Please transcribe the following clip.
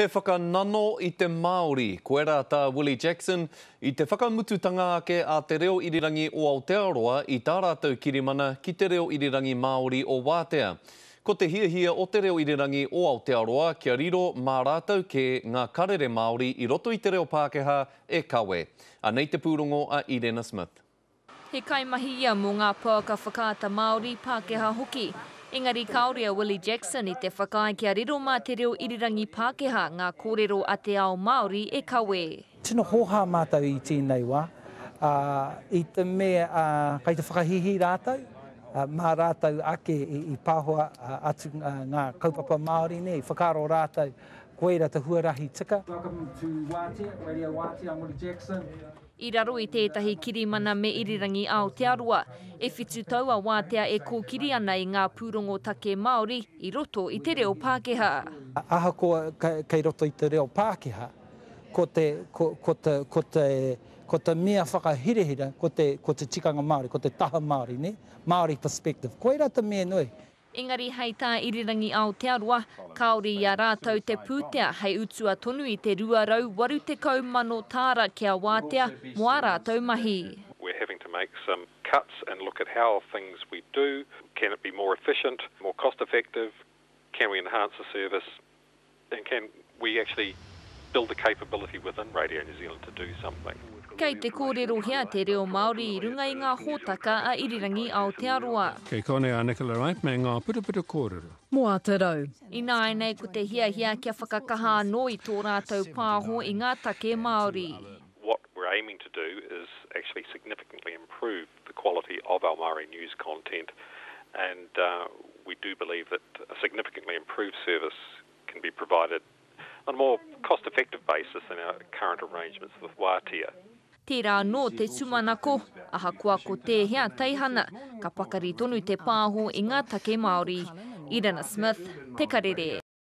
He whakanano i te Māori, koirā tā Willie Jackson i te whakamututanga ake a Te Reo Irirangi o Aotearoa i tā rātou kirimana ki te reo irirangi Māori o Wātea. Ko te hiahia o Te Reo Irirangi o Aotearoa kia riro mā rātou kē ngā karere Māori i roto i te reo Pākehā e kawe. Anei te pūrongo a Irena Smith. He kaimahi ia mō ngā pouaka whakaata Māori, Pākehā hoki. Engari kāore a Willie Jackson i te whakaae kia riro mā te reo irirangi Pākehā ngā kōrero a te ao Māori e kawe. Tino hōhā mātou i tēnei wā, ā, i te mea kei te whakahīhī rātou, mā rātou ake i pāhoa atu ngā kaupapa Māori nei, i whakaaro rātou koira te huarahi tika. Welcome to Waatea, Radio Waatea, I'm Willie Jackson. I raro i tētahi kirimana me Irirangi Aotearoa, e whitu tau a Wātea e kōkiri ana i ngā pūrongo take Māori i roto i te reo Pākehā. Ahakoa kei roto i te reo Pākehā, ko te, ko, ko te, ko te, ko te mea whakahirahira, ko te, ko te tikanga Māori, ko te taha Māori, nē? Māori perspective. Koirā te mea nui. Engari hei tā Irirangi Aotearoa, kāore i a rātou te pūtea hei utua tonu i te 280 mano tāra kia wātea mō ā rātou mahi. We're having to make some cuts and look at how things we do, can it be more efficient, more cost effective, can we enhance the service And can we actually build the capability within Radio New Zealand to do something? Kei te kōrerohia te reo Māori i runga i ngā hōtaka a Irirangi Aotearoa. Kei konei a Nicola Wright me ngā putaputa kōrero. Mō ata rau. Ināianei ko te hiahia kia whakakaha anō i tō rātou pāho i ngā take Māori. What we're aiming to do is actually significantly improve the quality of our Māori news content and we do believe that a significantly improved service can be provided on a more cost effective basis than our current arrangements with Waatea. Tērā anō te tūmanako, ahakoa ko tēhea teihana, ka pakari tonu te pāho i ngā take Māori. Irina Smith, Te Karere.